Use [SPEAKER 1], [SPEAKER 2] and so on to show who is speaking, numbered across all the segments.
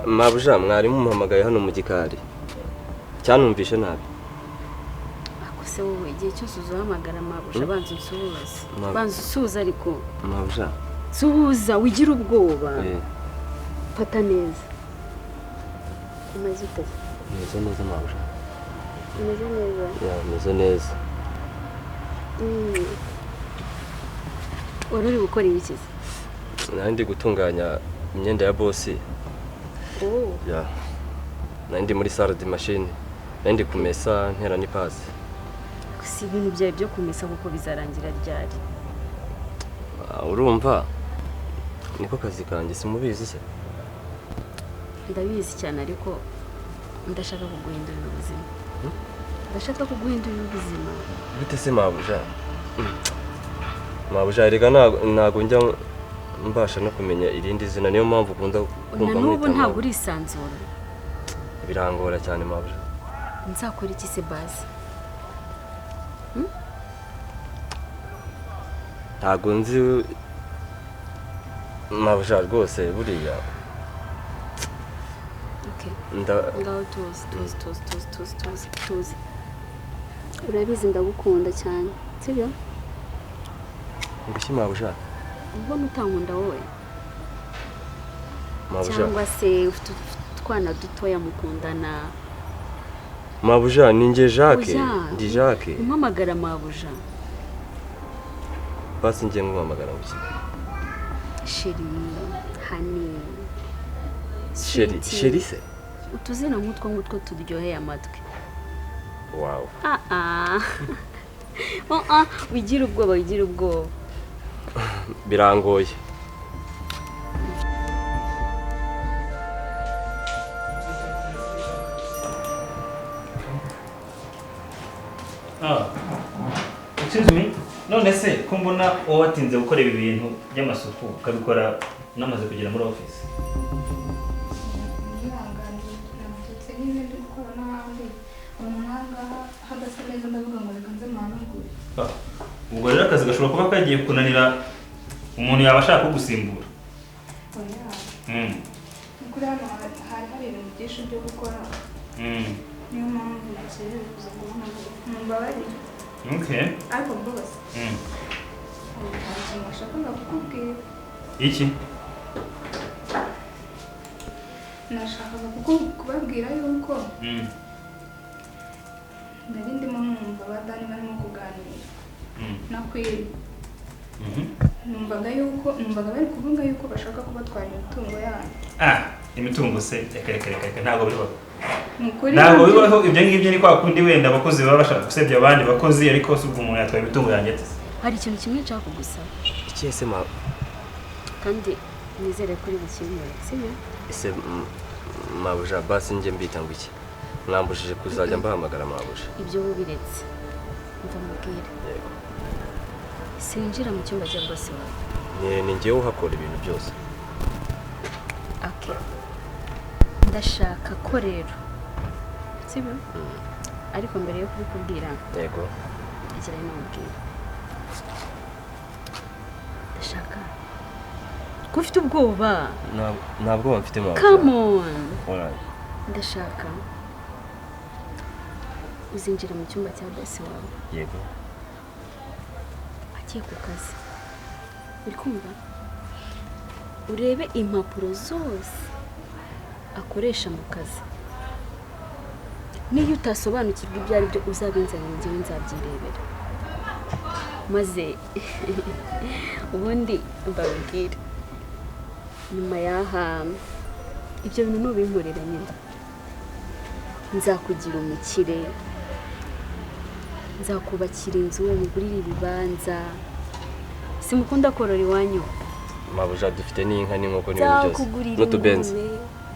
[SPEAKER 1] Mabuja, mwarimu muhamagaye hano mu gikari, cyanumvishe nabi.
[SPEAKER 2] Ako se wowe, igihe cyose uzahamagara mabuja, banza unsuhuze. Banza usuhuze ariko.
[SPEAKER 1] Mabuja.
[SPEAKER 2] Suhuza, wigira ubwoba. Fata neza. Umeze ute?
[SPEAKER 1] Meze neza, mabuja.
[SPEAKER 2] Umeze neza?
[SPEAKER 1] Yeah, meze neza.
[SPEAKER 2] Wari uri gukora ibiki se?
[SPEAKER 1] Nari ndi gutunganya imyenda ya boss.
[SPEAKER 2] Oh.
[SPEAKER 1] Yeah. Nari ndi muri salle de machine. Nari ndi kumesa ntera n'ipasi.
[SPEAKER 2] Si ibintu byawe byo kumesa kuko bizarangira ryari?
[SPEAKER 1] Urumva niko kazi kanjye, simubizi se?
[SPEAKER 2] Ndabizi cyane, ariko ndashaka kuguhindurira ubuzima. Ndashaka kuguhindurira ubuzima.
[SPEAKER 1] Bite se mabuja? Mabuja, rega ntago njya mbasha no kumenya irindi zina, niyo mpamvu ukunda kumva.
[SPEAKER 2] Na n'ubu ntabwo urisanzura.
[SPEAKER 1] Birangora cyane, mabuja.
[SPEAKER 2] Nzakora iki se basi?
[SPEAKER 1] Ntago nzi mabuja rwose buriya.
[SPEAKER 2] Okay. Ngaho tuzi tuzi tuzi tuzi tuzi tuzi tuzi. Urabizi ndagukunda cyane, sibyo?
[SPEAKER 1] Ngushyi mabuja.
[SPEAKER 2] Ubona utankunda wowe?
[SPEAKER 1] Mabuja.
[SPEAKER 2] Cyangwa se ufite utwana dutoya mukundana?
[SPEAKER 1] Mabuja, ni nge Jacques, ndi Jacques.
[SPEAKER 2] Umpamagara mabuja.
[SPEAKER 1] Basi ngiye nguhamagara ngushyi.
[SPEAKER 2] Chéri, honey.
[SPEAKER 1] Chéri, chéri se?
[SPEAKER 2] Utuzina nk'utwo ngutwo turyoheye amatwi.
[SPEAKER 1] Wow.
[SPEAKER 2] Ah ah. Oh ah, wigira ubwoba, wigira ubwoba.
[SPEAKER 1] Birangoye.
[SPEAKER 3] Ah. Excuse me. None se ko mbona watinze gukora ibi bintu by'amasuku ukabikora namaze kugera muri office? Ubwo rero akazi gashobora kuba kagiye kunanira umuntu yaba ashaka kugusimbura.
[SPEAKER 4] Kuri hano hari ibintu byinshi byo gukora. Niyo mpamvu nakerewe kuza guhamagara. Mumbabarire.
[SPEAKER 3] Okay.
[SPEAKER 4] Ariko boss. Hari nashakaga kukubwira.
[SPEAKER 3] Iki?
[SPEAKER 4] Nashakaga kubabwira yuko nari ndimo numva abadani barimo kuganira na Queen. Numvaga bari kuvuga yuko bashaka kubatwara imitungo yanyu.
[SPEAKER 3] Ah, imitungo se reka reka reka ntabwo bibaho.
[SPEAKER 4] Ntabwo
[SPEAKER 3] bibaho ibyo ngibyo, ni kwa kundi wenda abakozi baba bashaka gusebya abandi bakozi, ariko si ubwo umuntu yatwaye imitungo yanjye ate?
[SPEAKER 2] Hari ikintu kimwe nshaka kugusaba.
[SPEAKER 1] Iki se ma?
[SPEAKER 2] Kandi nizere kuri bukimwe, sibyo?
[SPEAKER 1] Ese mabuja basi nje mbita ngo iki? Mwambujije kuzajya mbahamagara mabuja.
[SPEAKER 2] Ibyo bubiretse. Mva mubwire.
[SPEAKER 1] Yego.
[SPEAKER 2] Sinjira mu cyumba cya boss wawe.
[SPEAKER 1] Ni ngiye uhakora ibintu byose.
[SPEAKER 2] Okay. Ndashaka ko rero. Sibyo? Ariko mbere yo kubikubwira.
[SPEAKER 1] Yego.
[SPEAKER 2] Igira inamubwira. Ndashaka. Ko ufite ubwoba?
[SPEAKER 1] Ntabwo mfite mabuja.
[SPEAKER 2] Come on.
[SPEAKER 1] Alright.
[SPEAKER 2] Ndashaka uzinjira mu cyumba cya boss wawe.
[SPEAKER 1] Yego.
[SPEAKER 2] Agiye ku kazi. Uri kumva? Urebe impapuro zose akoresha mu kazi. Niyo utasobanukirwa ibyo ari byo uzabinzanira njyewe nzabyirebera. Maze ubundi mbabwire. Nyuma yaha ibyo bintu nubinkorera nyine. Nzakugira umukire. Nzakubakira inzu, mugurire ibibanza. Simukunda korora iwanyu.
[SPEAKER 1] Mabuja dufite n'inka n'inkoko n'ibintu byose. N'utubenzi.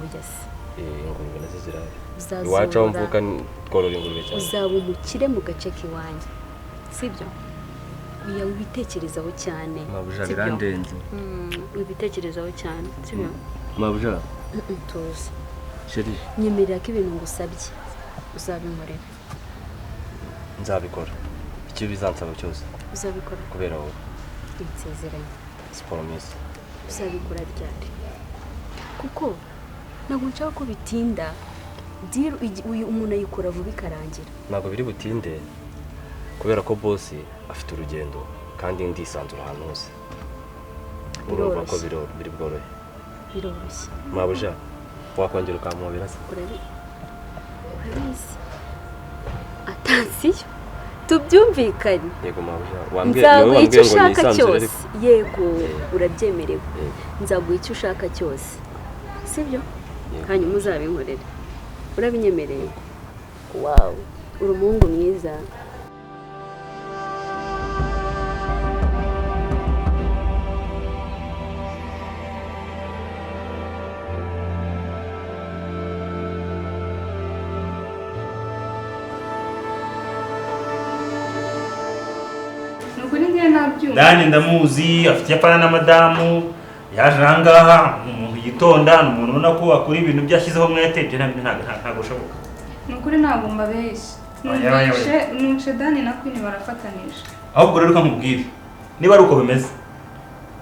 [SPEAKER 2] Oya se.
[SPEAKER 1] Ingurube nazo zirahari. Iwacu aho mvuka tworora ingurube cyane.
[SPEAKER 2] Uzaba umukire mu gace k'iwanyu. Sibyo? Oya wibitekerezaho cyane.
[SPEAKER 1] Mabuja birandenze.
[SPEAKER 2] Wibitekerezaho cyane. Sibyo?
[SPEAKER 1] Mabuja.
[SPEAKER 2] Tuzi.
[SPEAKER 1] Chéri.
[SPEAKER 2] Nyemerera ko ibintu ngusabye. Uzabinkorera?
[SPEAKER 1] Nzabikora icyo bizansaba cyose.
[SPEAKER 2] Uzabikora
[SPEAKER 1] kubera wowe.
[SPEAKER 2] Insezeranye.
[SPEAKER 1] Promise.
[SPEAKER 2] Uzabikora ryari? Kuko ntabwo nshaka ko bitinda. Deal uyu umuntu ayikora vuba ikarangira.
[SPEAKER 1] Ntabwo biri butinde kubera ko boss afite urugendo kandi ndisanzura ahantu hose. Urumva ko biri bworohe.
[SPEAKER 2] Biroroshye.
[SPEAKER 1] Mabuja, wakongera ukampobera se?
[SPEAKER 2] Urabizi. Attention. Tubyumvikane.
[SPEAKER 1] Yego mabuja, wambwiye wowe
[SPEAKER 2] icyo
[SPEAKER 1] wambwiye ngo
[SPEAKER 2] ushaka
[SPEAKER 1] nisanzure
[SPEAKER 2] cyose.
[SPEAKER 1] ariko.
[SPEAKER 2] Yego, urabyemerewe.
[SPEAKER 1] Yego.
[SPEAKER 2] Nzaguha icyo ushaka cyose. Sibyo?
[SPEAKER 1] Yego.
[SPEAKER 2] Hanyuma uzabinkorera. Urabinyemereye? Wow, uri umuhungu mwiza.
[SPEAKER 3] Dani ndamuzi afite iyapana na madamu yaje ahangaha, ni umuntu yitonda, ni umuntu ubona ko akora ibintu byashyizeho umwete, ibyo ntabwo bishoboka.
[SPEAKER 4] Ni ukuri ntabwo mbabeshya. Numvise Dani na Queen barafatanije.
[SPEAKER 3] Ahubwo rero nkubwire, niba ari uko bimeze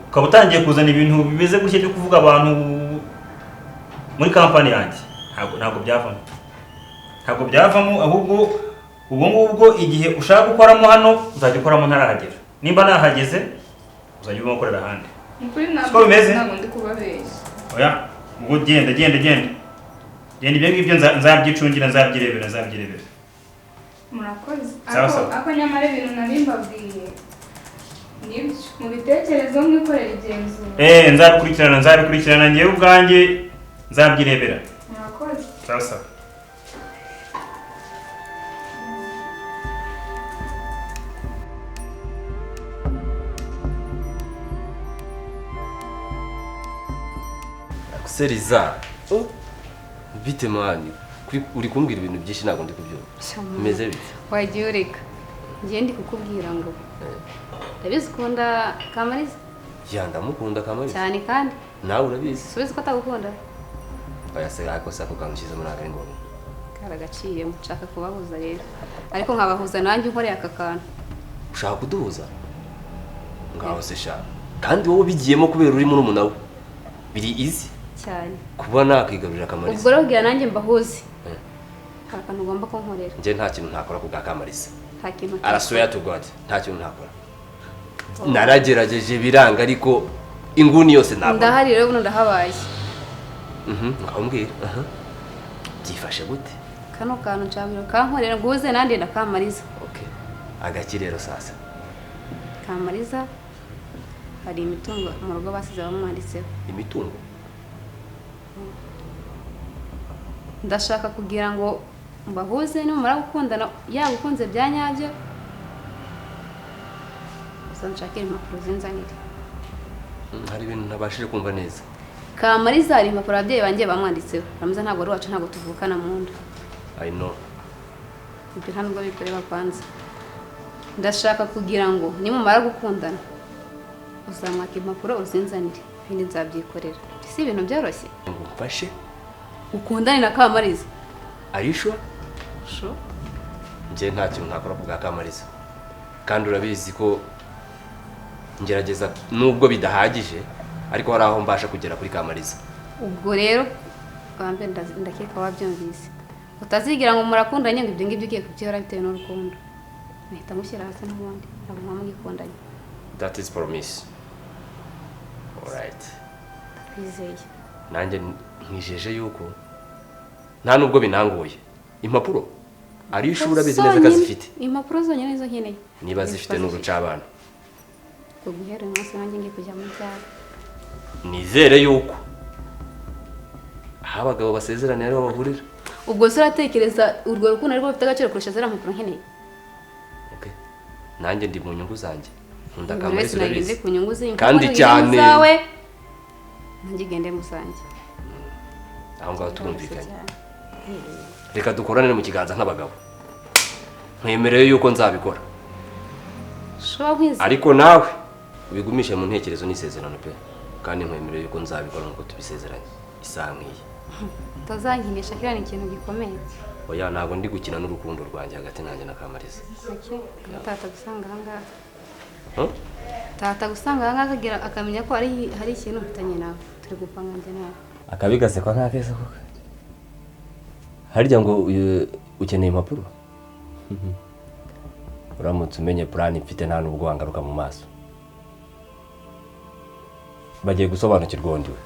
[SPEAKER 3] ukaba utangiye kuzana ibintu bimeze gutya byo kuvuga abantu muri kampani yanjye, ntabwo byavamo. Ntabwo byavamo, ahubwo ubwo ngubwo igihe ushaka gukoramo hano uzajya ukoramo ntarahagera. Nimba nahageze uzajya ubamo ukorera ahandi.
[SPEAKER 4] Siko bimeze? Ntabwo ndi kubabeshya.
[SPEAKER 3] Oya, ubwo genda genda genda. Genda ibyo ngibyo nzabyicungira, nzabyirebera.
[SPEAKER 4] Murakoze. Ako nyamara ibintu nari mbabwiye nibyo mu bitekerezo mwikorera igenzura.
[SPEAKER 3] Nzabikurikirana ngewe ubwanjye nzabyirebera.
[SPEAKER 4] Murakoze.
[SPEAKER 3] Sawa sawa.
[SPEAKER 1] Seriza. Bite mani, uri kumbwira ibintu byinshi ntabwo ndi kubyumva. Meze bite?
[SPEAKER 2] Wagiye ureka. Ngiye ndi kukubwira ngo ndabizi ukunda Kamariza.
[SPEAKER 1] Ya ndamukunda Kamariza.
[SPEAKER 2] Cyane kandi.
[SPEAKER 1] Nawe urabizi.
[SPEAKER 2] Subizi ko atagukunda.
[SPEAKER 1] Oya se ariko se ako kantu muri akari ngombwa.
[SPEAKER 2] Karagaciye nshaka kubahuza rero. Ariko nkabahuza nanjye nkoreye aka kantu.
[SPEAKER 1] Ushaka kuduhuza? Ngaho se sha. Kandi wowe bigiyemo kubera uri muri umunawe. Biri easy.
[SPEAKER 2] Cyane.
[SPEAKER 1] Kuba nakwigarurira Kamariza.
[SPEAKER 2] Ubwo rero nanjye mbahuze. Hari akantu ugomba kunkorera.
[SPEAKER 1] Nje nta kintu ntakora ku bwa Kamariza.
[SPEAKER 2] Nta kintu.
[SPEAKER 1] I swear to God, nta kintu ntakora. Naragerageje biranga ariko inguni yose ntabwo.
[SPEAKER 2] Ndahari rero buno ndahabaye.
[SPEAKER 1] Ngambwira. Byifashe gute?
[SPEAKER 2] Kano kantu nshaka kankorera nguze nande na Kamariza.
[SPEAKER 1] Okay. Agaki rero sasa.
[SPEAKER 2] Kamariza hari imitungo mu rugo basize bamwanditseho.
[SPEAKER 1] Imitungo?
[SPEAKER 2] Ndashaka kugira ngo mbahuze nimumara gukundana yagukunze bya nyabyo uzanshakira impapuro zinzanire.
[SPEAKER 1] Hari ibintu ntabashije kumva neza.
[SPEAKER 2] Kamariza hari impapuro ababyeyi banjye bamwanditseho. Ramza ntabwo ari wacu, ntabwo tuvukana mu nda.
[SPEAKER 1] I know.
[SPEAKER 2] Ibyo nta nubwo bikoreba kwanza. Ndashaka kugira ngo nimumara gukundana uzamwaka impapuro uzinzanire, ibindi nzabyikorera. Si ibintu byoroshye.
[SPEAKER 1] Ngo mfashe
[SPEAKER 2] ukundane na Kamariza.
[SPEAKER 1] Are you sure?
[SPEAKER 2] Sure.
[SPEAKER 1] Nje nta kintu ntakora ku bwa Kamariza. Kandi urabizi ko ngerageza nubwo bidahagije ariko hari aho mbasha kugera kuri Kamariza.
[SPEAKER 2] Ubwo rero bambe ndakeka wabyumvise. Utazigira ngo murakundanye ngo ibyo ngibyo ugiye kubyora bitewe n'urukundo. Nahita mushyira hasi n'ubundi ntabwo mwamugikundanye.
[SPEAKER 1] That is promise. All right.
[SPEAKER 2] Twizeye.
[SPEAKER 1] Nanjye nkijeje yuko nta nubwo binangoye. Impapuro ari ishuri abizi neza kazifite.
[SPEAKER 2] Impapuro zonyine nizo nkeneye.
[SPEAKER 1] Niba zifite n'uruca abana.
[SPEAKER 2] Guhera uyu munsi nanjye ngiye kujya mu byaro.
[SPEAKER 1] Nizere yuko aho abagabo basezerana ariho bahurira.
[SPEAKER 2] Ubwo se uratekereza urwo rukundo ariko rufite agaciro kurusha ziriya mpapuro nkeneye?
[SPEAKER 1] Okay. Nanjye ndi mu nyungu zanjye. Nkunda Kamariza urabizi.
[SPEAKER 2] Ku nyungu ze
[SPEAKER 1] kandi cyane.
[SPEAKER 2] Nanjye gende musange.
[SPEAKER 1] Aho ngaho turumvikanye. Reka dukoranire mu kiganza nk'abagabo. Nkwemereye yuko nzabikora. Ariko nawe ubigumishe mu ntekerezo n'isezerano pe. Kandi nkwemereye yuko nzabikora nkuko tubisezeranye. Isaha nk'iyi.
[SPEAKER 2] Utazankinisha kiriya ni ikintu gikomeye.
[SPEAKER 1] Oya, ntabwo ndi gukina n'urukundo rwanjye hagati nanjye na Kamariza.
[SPEAKER 2] Tata gusanga ahangaha. Tata gusanga ahangaha akagira akamenya ko hari ikintu mfitanye nawe. Turi gupanga njye nawe.
[SPEAKER 1] Akabigasekwa nk'akeza koko. Harya ngo ukeneye impapuro? Uramutse umenye plan mfite nta nubwo wangaruka mu maso. Bagiye gusobanukirwa undi we.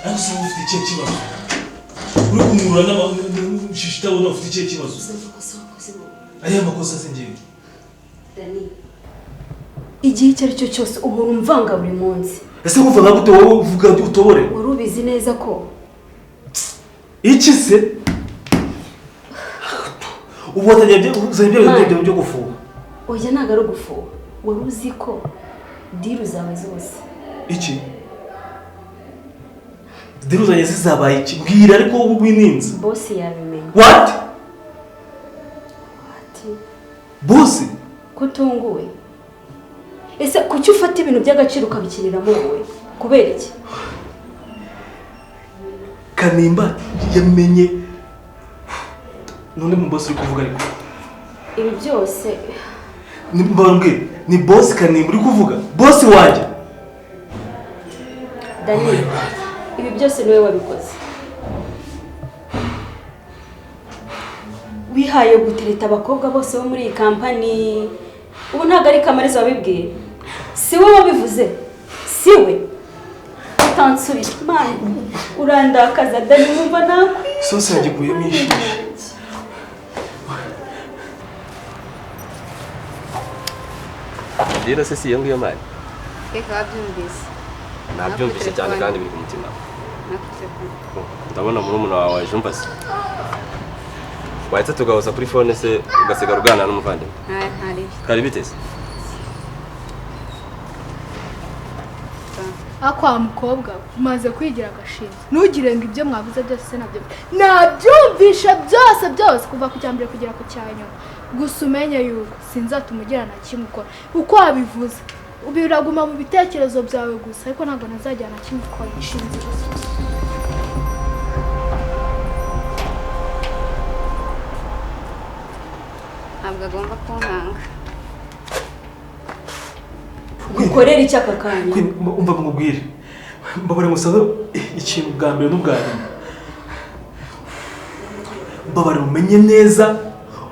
[SPEAKER 5] Ariko se ufite ikihe kibazo? Uri kumurura n'amashishita ubona ufite ikihe kibazo? Ariya makosa se ngiye.
[SPEAKER 6] Dani, igihe icyo ari cyo cyose uhora umvanga buri munsi.
[SPEAKER 5] Ese kuvanga gute wowe uvuga utobore?
[SPEAKER 6] Wari ubizi neza ko
[SPEAKER 5] iki se? Ubu watangiye uzanye ibyo byo gufuha.
[SPEAKER 6] Oya, ntabwo ari ugufuha. Wari uzi ko diru zawe zose.
[SPEAKER 5] Iki? Diru zanjye zizabaye iki? Mbwira ariko wowe wininze.
[SPEAKER 6] Boss yabimenye.
[SPEAKER 5] What?
[SPEAKER 6] What?
[SPEAKER 5] Boss?
[SPEAKER 6] Kutunguwe. Ese kuki ufata ibintu by'agaciro ukabikiniramo wowe? Kubera iki?
[SPEAKER 5] Kanimba yamenye none mu boss uri kuvuga ariko.
[SPEAKER 6] Ibi byose
[SPEAKER 5] ni mbabwire, ni boss Kanimba uri kuvuga? Boss wanjye.
[SPEAKER 6] Daniel, ibi byose niwe wabikoze. Wihaye gutereta abakobwa bose bo muri iyi kampani. Ubu ntabwo ari Kamariza wabibwiye. Si we wabivuze. Si we. Utansubira. Man, urandakaza Dani, numva nakwi.
[SPEAKER 5] Sose yagikuyemo ishishi.
[SPEAKER 1] Rero se si iyo ngiyo mari.
[SPEAKER 2] Keka wabyumvise.
[SPEAKER 1] Nabyumvise cyane kandi biri ku mutima. Ndabona murumuna wawe jumva se. Wahita tugahoza kuri phone se ugasigara uganira n'umuvandimwe.
[SPEAKER 2] Ntari.
[SPEAKER 1] Kari biteze.
[SPEAKER 4] Akwa mukobwa umaze kwigira agashinzi. Ntugire ngo ibyo mwavuze byose nabyo. Nabyumvisha byose byose kuva ku cyambere kugera ku cyanyuma. Gusa umenye yuko sinzatumugira na kimwe ukora. Uko wabivuze ubiraguma mu bitekerezo byawe gusa, ariko ntabwo nazajyana kimwe ukora inshinzi gusa.
[SPEAKER 2] Ntabwo agomba kunkanga.
[SPEAKER 6] Ukorera iki aka kanya?
[SPEAKER 5] Umva nkubwire. Mbabare musabe ikintu bwa mbere n'ubwa nyuma. Mbabare umenye neza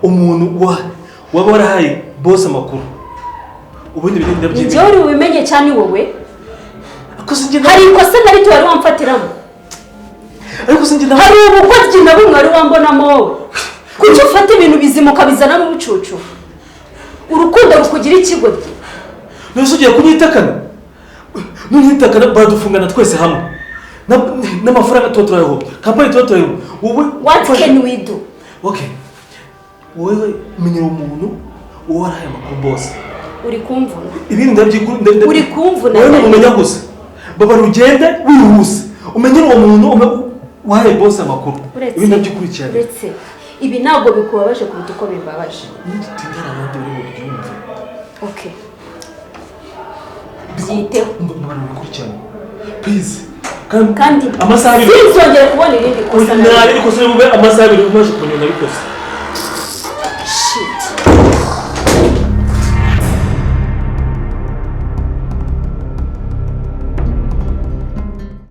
[SPEAKER 5] umuntu waba warahaye boss amakuru. Ubundi bigenda byibye.
[SPEAKER 6] Njye uri ubimenye cyane wowe.
[SPEAKER 5] Hari
[SPEAKER 6] ikosa nari wari wamfatiramo.
[SPEAKER 5] Ariko sinjye
[SPEAKER 6] hari ubugoryi na bumwe wari wambonamo wowe. Kuki ufata ibintu bizima ukabizana mu bucucu? Urukundo rukugira ikigoryi.
[SPEAKER 5] None ugiye kunyitakana? Nunyitakana badufungana twese hamwe. N'amafaranga tuba turayahombye. Kampani tuba turayahombye. Wowe
[SPEAKER 6] what can we do?
[SPEAKER 5] Okay. Wowe menyera umuntu uwo warahaye amakuru boss.
[SPEAKER 6] Uri kumvuna.
[SPEAKER 5] Ibindi ndabyikuru
[SPEAKER 6] uri kumvuna.
[SPEAKER 5] Wowe umenya gusa. Baba rugende wihuse. Umenyera uwo muntu wahaye boss amakuru. Ibindi ndabyikurikirana.
[SPEAKER 6] Uretse ibi ntabwo bikubabaje kuruta uko bimbabaje.
[SPEAKER 5] Nitutindara abandi uri bubyumve.
[SPEAKER 6] Okay. Byiteho.
[SPEAKER 5] Mbona ukurikirana. Please.
[SPEAKER 6] Kandi
[SPEAKER 5] amasaha abiri.
[SPEAKER 6] Sinzongera kubona irindi kosa.
[SPEAKER 5] Nta rindi kosa bube amasaha abiri umaze kumenya nabikoze.